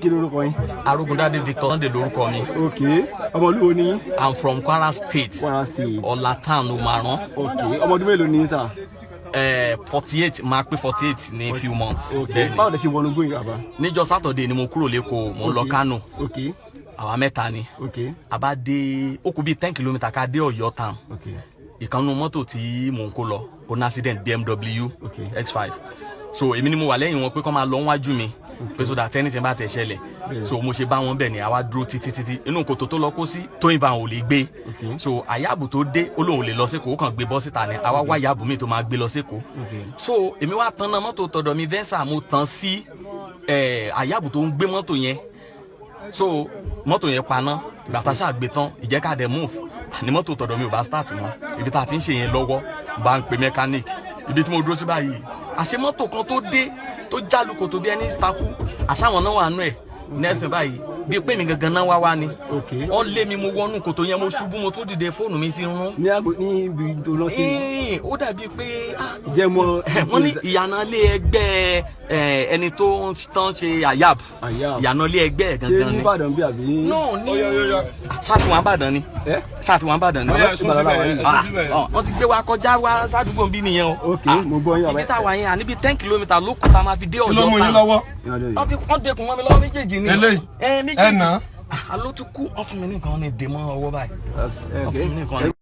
Kí lorúkọ yín? Arógundádé Victor Sunday lórúkọ mi. Ok, ọmọ ìlú wo ni yín? I'm from Kwara State. Kwara State. Ọ̀là town, Òmàrán. Ok, ọmọ ọdún mélòó ni yín, sir? 48, máa pé 48 ní few months. Ok. Bẹ́ẹ̀ni. Báwo lẹ ṣe wọnú gbóyè, bàbá? Níjọ́ Saturday ni mo kúrò l'Ékòó, mo ń lọ Kánò. Àwa mẹ́ta ni. A bá dé, ó kù bíi 10 kilometre ká dé Ọ̀yọ́ town. Ìkànnù mọ́tò tí mò ń kó lọ, ó ní accident, BMW X5. So èmi ni mo wà lẹ́yìn wọn pé kọ́ máa lọ wájú mi, pé so that anything bá tẹ̀ ṣẹlẹ̀. So mo ṣe bá wọn bẹ̀ ni, àwa dúró títí títí, inú kòtò tó lọ kó sí, towing van ò lè gbé. So àyàbù tó dé, ó lóun ò lè lọ sékòó, ó kàn gbé bọ́ síta ni. Àwa wá àyàbù mi tó máa gbé lọ sékòó. So èmi wá tan náà mọ́tò tọ̀dọ̀ mi, Venza, mo tan sí àyàbù tó ń gbé mọ́tò yẹn. So mọ́tò yẹn paná. Ìgbà tá a ṣáà gbé tán, ìjẹ́kàdé move ní mọ́tò tọ̀dọ̀ mi ò bá start mọ́. Ibi tá a ti ń ṣe yẹn lọ́wọ́, bá ń pe mechanic ibi tí mo dúró sí báyìí, àṣé mọ́tò kan tó dé tó jálu kòtò bí ẹni takú, àṣàwọn náà wà nú ẹ̀ nẹ́ẹ̀sì báyìí, bíi pé mi gangan náà wá wá ni. Wọ́n lé mi, mo wọnú kòtò yẹn, mo ṣubú, mo tún dìde, fóònù mi ti rún. Ní àgbo ní ibi tó lọ sí? Ó dàbí pé ah, jẹ́ mọ́. Wọ́n ní ìyànà ilé ẹgbẹ́ ẹni tó ń tán ṣe àyàb. Àyàb. Ìyànà ilé ẹgbẹ́ ẹ̀ Ṣé gangan ni. nìbàdàn bí àbí? No, ní ṣáàtìwọ̀n àbàdàn ni. Ẹ? Ṣáàtìwọ̀n àbàdàn ni. Bàbá Ìbàdàn làwọn yìí. Ah, wọ́n ti gbé wa kọjá wá sádùúgbò bí nìyẹn o. Ok, mo gbọ́ yín, bàbá. Ibi táwa yẹn, àní bíi 10 kilometre ló kù tá a máa fi dé Kí ló Ọ̀yọ́ mú yín town. lọ́wọ́? Wọ́n dekùn mọ́ mi lọ́wọ́ méjèèjì ni. Eléyìí? Ẹ méjèèjì. Ẹ nà á. Ah, alo ti kú, wọ́n fún mi ní nǹkan ní dè mọ́ ọwọ́ báyìí. Wọ́n fún mi ní nǹkan ní.